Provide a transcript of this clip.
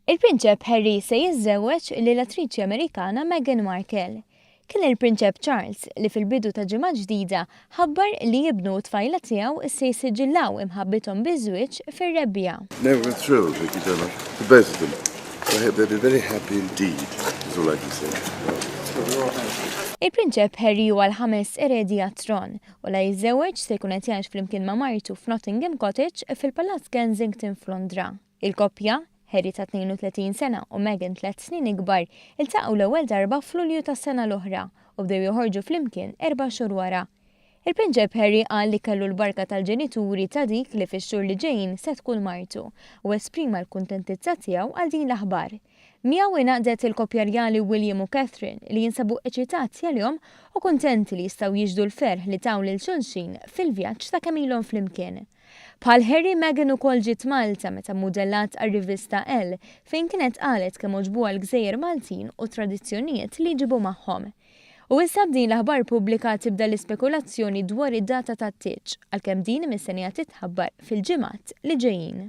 Il-Prinċep Harry se jiżżewweġ lill-attriċi Amerikana Meghan Markle. Kien il-Prinċep Charles li fil-bidu ta' ġimgħa ġdida ħabbar li ibnu u t-tfajla tiegħu se jissiġillaw imħabbithom biż-żwieġ fir-rebbiegħa. No, we're thrilled, thank you very much, for both of them. I hope they'll be very happy indeed, is all I can say. Il-Prinċep Harry huwa l-ħames eredi għat-tron u la jiżżewweġ se jkun qed jgħix flimkien ma' martu f'Nottingham Cottage fil-Palazz Kensington f'Londra. Il-koppja, Harry ta' 32 sena u Meghan tliet snin ikbar, iltaqgħu l-ewwel darba f'Lulju tas-sena l-oħra u bdew joħorġu flimkien erba' xhur wara. Il-Prinċep Harry qal li kellu l-barka tal-ġenituri ta' dik li fix-xhur li ġejjin se tkun martu u esprima l-kuntentizza tiegħu għal din l-aħbar. Miegħu ingħaqdet il-koppja rjali William u Catherine li jinsabu eċitati għalihom u kuntenti li jistgħu jixhdu l-ferħ li taw lil xulxin fil-vjaġġ ta' kemm ilhom flimkien. Bħal Harry, Meghan ukoll ġiet Malta meta mmodellat għar-rivista Elle fejn kienet qalet kemm għoġbuha l-gżejjer Maltin u tradizzjonijiet li jġibu magħhom. U issa b'din l-aħbar pubblika tibda l-ispekulazzjoni dwar id-data tat-tieġ, għalkemm din mistennija titħabbar fil-ġimgħat li ġejjin.